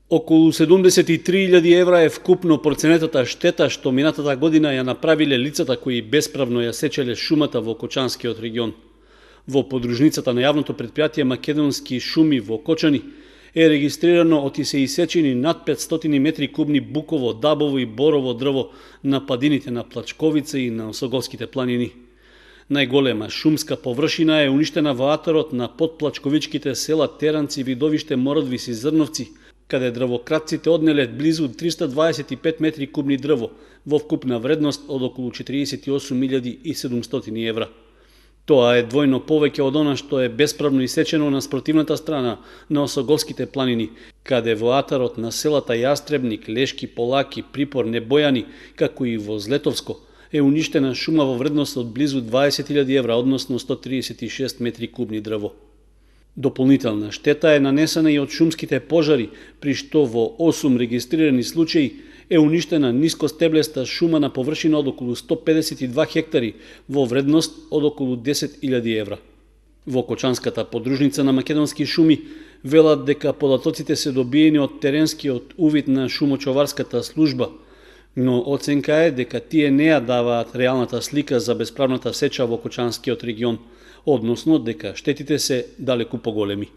Околу 73.000 евра е вкупно проценетата штета што минатата година ја направиле лицата кои бесправно ја сечеле шумата во Кочанскиот регион. Во подружницата на јавното претпријатие Македонски шуми во Кочани е регистрирано оти се исечени над 500 метри кубни буково, дабово и борово дрво на падините на Плачковица и на Осоговските планини. Најголема шумска површина е уништена во атарот на подплачковичките села Теранци, Видовиште, Мородвис и Зрновци, каде дрвократците однеле близу 325 метри кубни дрво во вкупна вредност од околу 48.700 евра. Тоа е двојно повеќе од она што е бесправно исечено на спротивната страна на Осоговските планини, каде во атарот на селата Јастребник, Лешки, Полаки, Припор, Небојани, како и во Злетовско, е уништена шума во вредност од близу 20.000 евра, односно 136 метри кубни дрво. Дополнителна штета е нанесена и од шумските пожари, при што во 8 регистрирани случаи е уништена нискостеблеста шума на површина од околу 152 хектари во вредност од околу 10.000 евра. Во Кочанската подружница на Македонски шуми велат дека податоците се добиени од теренскиот увид на шумочоварската служба, но оценка е дека тие не ја даваат реалната слика за бесправната сеча во Кочанскиот регион, односно дека штетите се далеку поголеми.